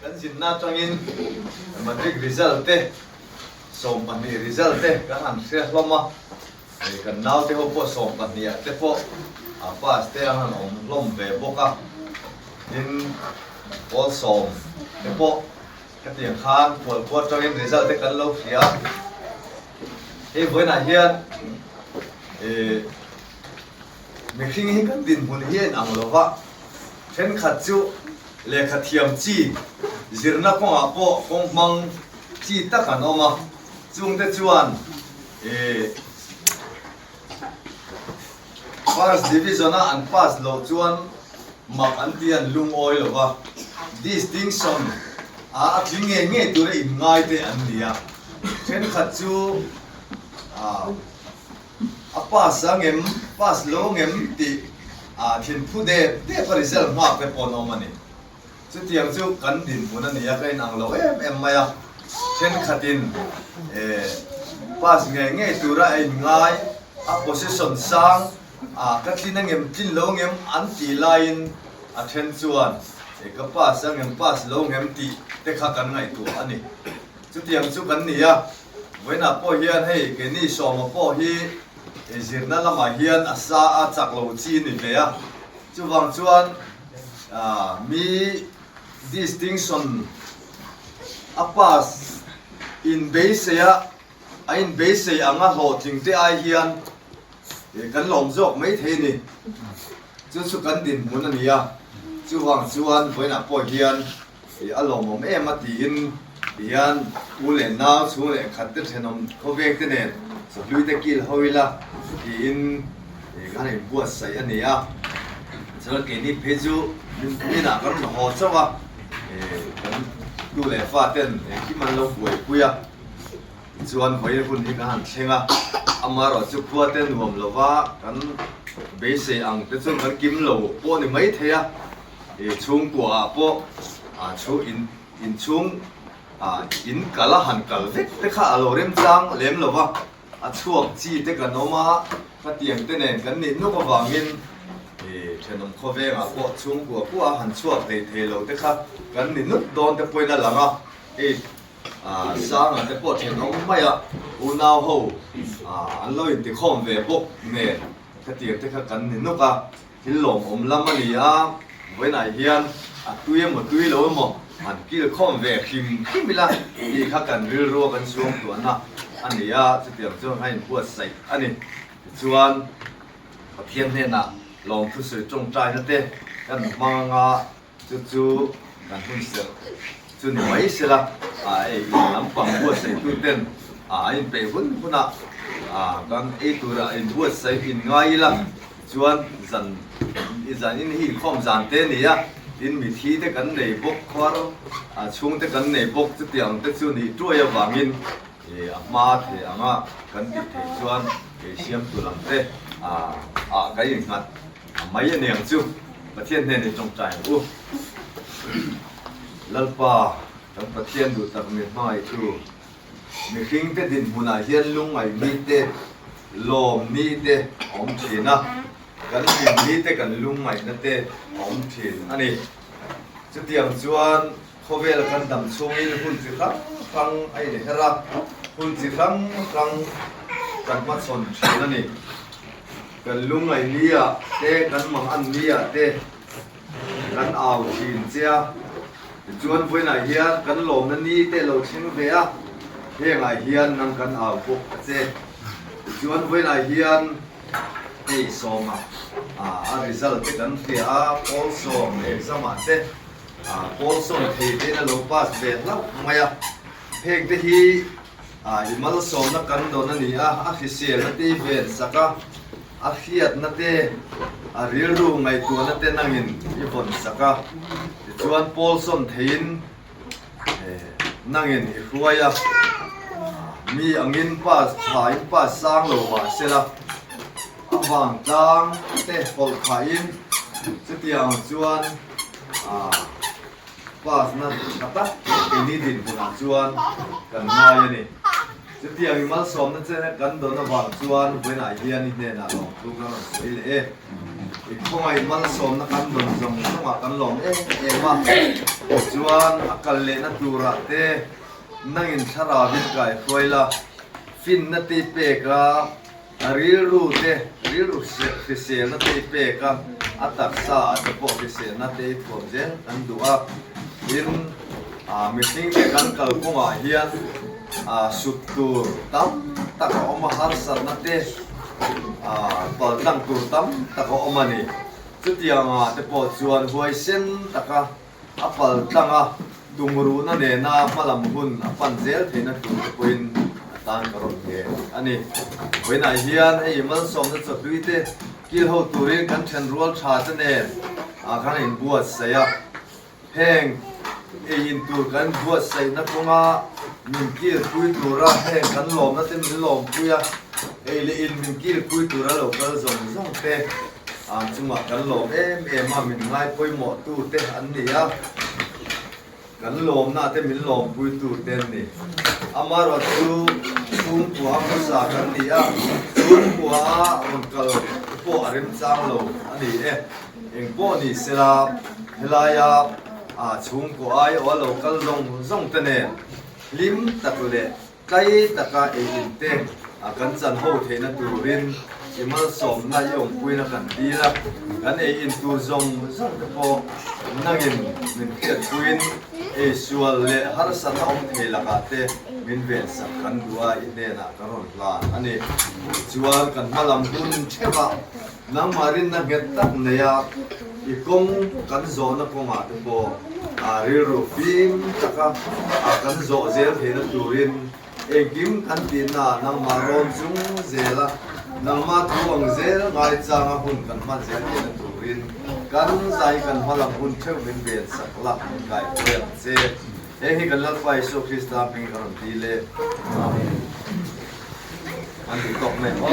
Kan zinna atangin Matric result te, 12 result te kan han hria hlawm a, kan naute ho pawh 12 ah te pawh a pass te an han awm hlawm ve bawk a, tin pawl sawm te pawh hetiang khan kualkhua atangin result te kan lo hria a. Hei vawiinah hian mihring hi kan dinhmun hi a inang lo va, thenkhat chu Lehkha thiam chi zirna kawngah pawh kawng hmang chi tak an awm a, chungte chuan ih First Division a an pass loh chuan mak an ti an lungawi lo va, Distinction a a tling ngei ngei tura inngai te an ni a, thenkhat chu ah a pass ang em, pass lo ang em tih ah thinphu dep dep a result nghak te pawh an awm a ni. Chutiang chu kan dinhmun a ni a, ka inang lo em em mai a, thenkhatin eh pass ngei ngei tura a inngai, a position sang ah ka tlin ang em, tlin lo ang em an tih laiin a then chuan eh ka pass ang em, pass lo ang em tih te kha kan ngaihtuah a ni. Chutiang chu kan ni a. Vawiinah pawh hian hei keini Sawma pawh hi zirna lamah hian a sa a chak lo chi a ni ve a, chuvang chuan mi distinction a pass in beisei a, a in beisei anga hlawhtling te ai hian kan lawm zawk mai thei a ni. Chu chu kan dinhmun a ni a, chuvang chuan vawiinah pawh hian Ih a lawmawm em a tiin tihian u leh nau chhung leh khat te thenawm khawveng te nen sahlui te kil ho ila tiin ih kan inbuatsaih a ni a. Chuan keini phei chu inah kan rawn haw chauh a, ih kan tu leh fa ten engkim an lo buaipui a. Tichuan vawiin hun hi kan han thleng a, amaherawhchu khua te nuam lova kan beisei ang te chu kan kim lo pawh a ni maithei a. I chhungkua ah pawh a chhu in inchhung ah in kal a han kal vek te kha a lo remchang lem lo va, a chhuak chi te kan awm a, khatiang te nen kan nih nuk avangin i thenawm khawvengah pawh chhungkua kua a han chhuak hlei thei lo te kha kan ni nuk dawn te pawhin a lang a, hei Sanga te pawh thenawm mai a unau ho an lo intikhawm ve bawk nen khatiang te kha kan ni nuk a. Thil lawmawm lam a ni a, vawiinah hian a tui emaw tui lo emaw han kil khawm ve hrim hrim ila tih kha kan rilrua kan suang tuahna a ni a, chutiang chuan a inbuatsaih a ni. Tichuan, Pathian hnenah lawmthu sawi tawngtaina te kan hmang anga Chu chu kan hun serh chu ni mai sela, ei in lampang buatsaihtu ten a inpeih hun hunah kan ei tura inbuatsaih in ngai ila chuan zan zan in hi inkhawm zan te a ni a, tin mithi te kan nei bawk khuar chhung te kan nei bawk chutiang te chu nih tuai avangin a hma thei anga kan tih theih chuan ei siamtu lam te ah kan innghat. A mai a niang chu Pathian hnen i tawngtai ang u. Lalpa, kan Pathian duh tak mi hmangaihtu, mihringte dinhmunah hian lungngaih mite, lawm nite a awm thin a, kan hlim nite kan lungngaihna te a awm thin a ni. Chutiang chuan khawvela kan dam chhungin hun chi hrang hrang a inher a, hun chi hrang hrang kan hmachhawn thin a ni. Kan lungngaih ni ah te, kan mang an ni ah te kan au thin che a, tichuan vawiinah hian kan lawmna ni te lo thleng ve a, hengah hian nang kan au bawk a che. Tichuan vawiinah hian hei sawma a result te kan hria a, pawl sawm exam ah te pawl sawm thei tein a lo pass ve hlauh mai a, heng te hi I malsawmna kan dawn a ni a, a hriselna te i ven sak a, a hriatna te, a rilru ngaihtuahna te nangin i vawn sak a, tichuan pawl sawn theiin nangin i hruai a, mi angin pass tha in pass sang lo mah sela, a vangtlang te hawlh phahin chutiang chuan Pass na tha tak keini dinhmunah chuan kan ngai a ni. Chutiang i malsawmna che kan dawn avang chuan vawiinah hian i hnenah lawmthu ka rawn sawi leh e. I khawngaih malsawmna kan dawn zawng zawngah kan lawm em em a, tichuan a kal lehna turah te nangin thlarauin kaihruai la, finna te i pek a, A rilru te, rilru hriselna te i pek a, a taksa ah te pawh hriselna te i thuam zel kan duh a. Tin, mihring te kan kalkawngah hian sut tur tam tak a awm a, harsatna te paltlang tur tam tak a awm a ni. Chutiangah te pawh chuan huaisen taka A pal tlang a, tumruhna nena hmalam hun a pan zel theihna tur te pawhin a tan ka rawn nge a ni. Vawiinah hian hei malsawmna chawhlui te kil ho turin kan thenrual tha te nen ah khan a inbuatsaih a. Heng ei in tur kan inbuatsaihna kawnga min kilpui tura heng kan lawmna te min lawmpui a, ei leh in min kilpui tura lo kal zawng zawng te, Ang chungah kan lawm em em a, min ngai pawimawh tu te an ni a, kan lawmna te min lawmpui tu te an ni. Amaherawh chu chhungkua hmasa kan ni a, chhungkua a rawn kal pawh a remchang lo a ni e. Eng pawh ni sela helaia chhungkua aiawh a lo kal zawng zawng te nen hlim tak leh Tlai taka ei in te a kan chan ho theihna turin i malsawmna i awmpuina kan dil a, kan ei in tur zawng zawng te pawh nangin min hriatpuiin ei sual leh harsatna awm thei lakah te min vensak kan duh a, i hnenah kan rawn hlan a ni. Tichuan kan hmalam hun theuhah nangmah rinna nghet tak neia i kawng kan zawhna kawngah te pawh rilru fim taka kan zawh zel theihna turin engkim kan tihna nangmah rawn chung zela nangmah thu ang zel ngaichanga hun kan hman zel theihna turin kan zai kan hmalam hun theuh min ven sak la min kaihpui ang che. Heng hi kan Lalpa Isua Krista hming ka rawn ti le. Amen. An duh tawk mai maw?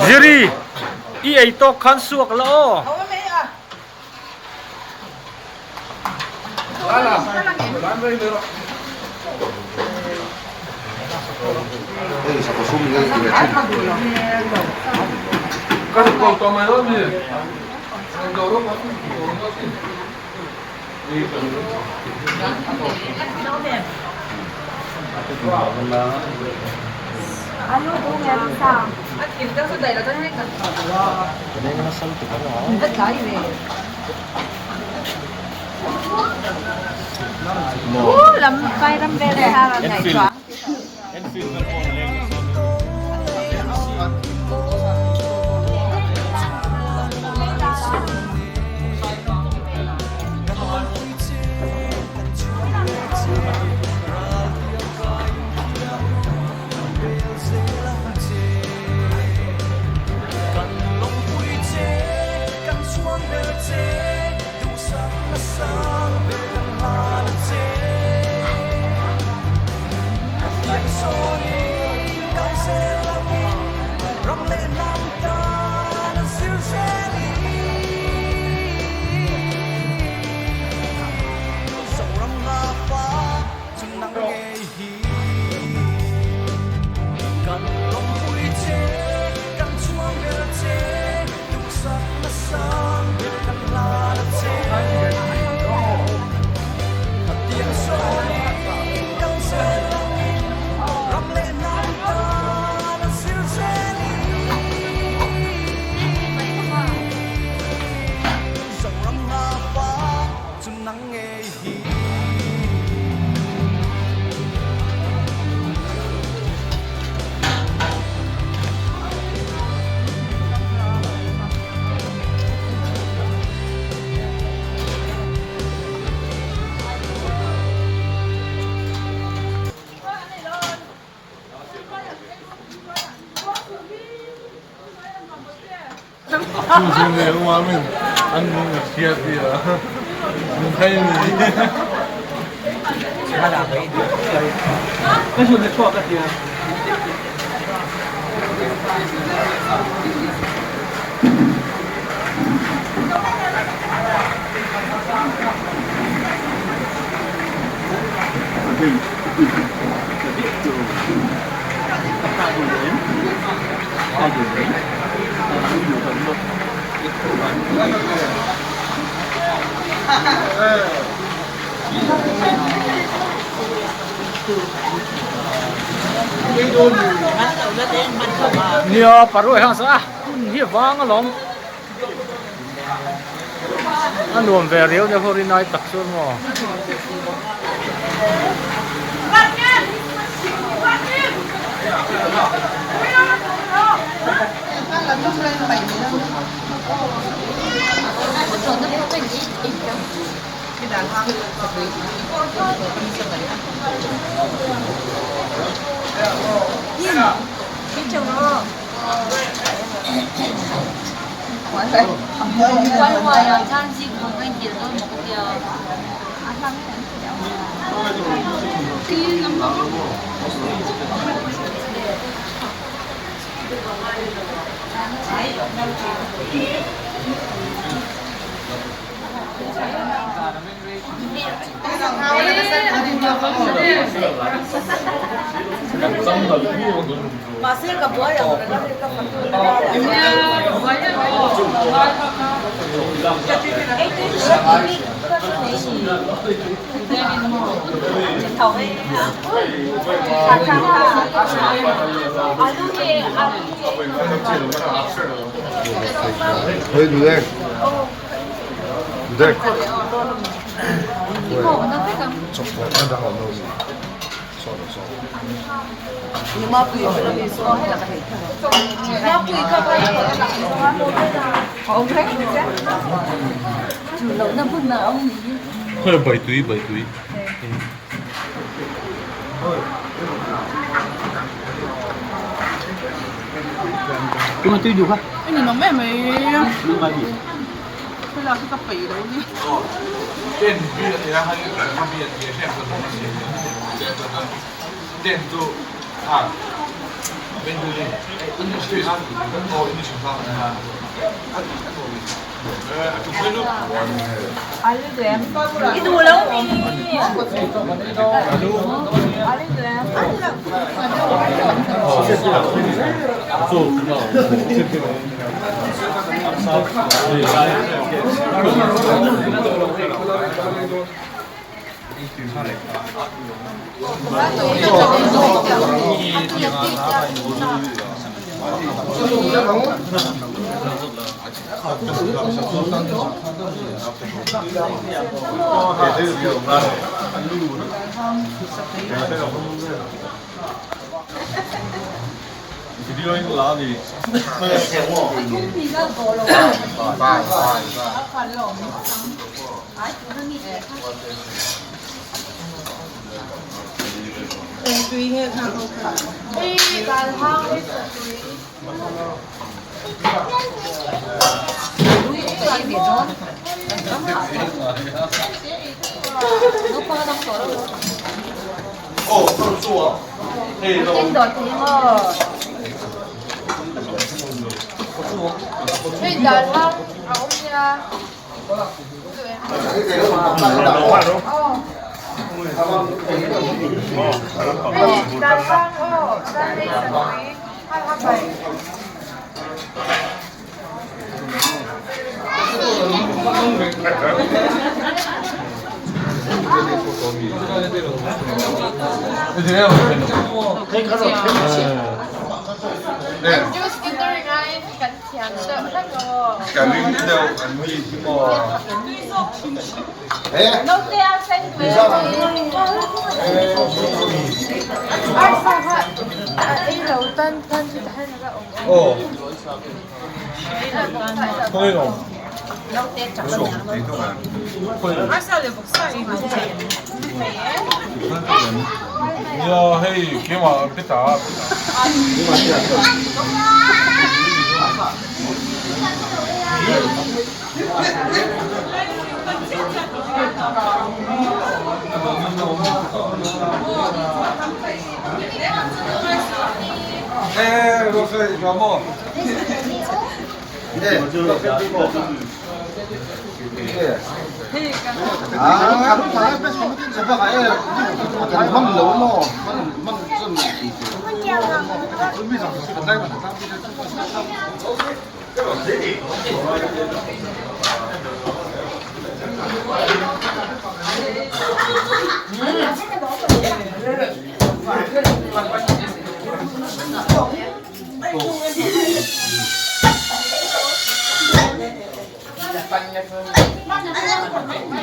Ziri, i ei tawk khan suak la aw. Nia paruai hang sa a hun hi vang alawm a nuam ve riau nia ho rinai tak chuan maw.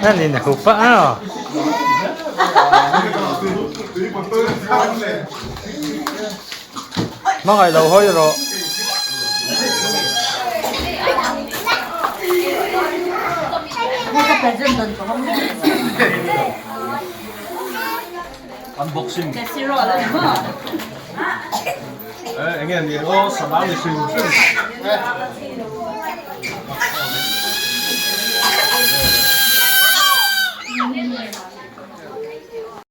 那你好不啊？Hmangaih lo hawi rawh. Unboxing. Enge ni aw sana ni hrim hrim.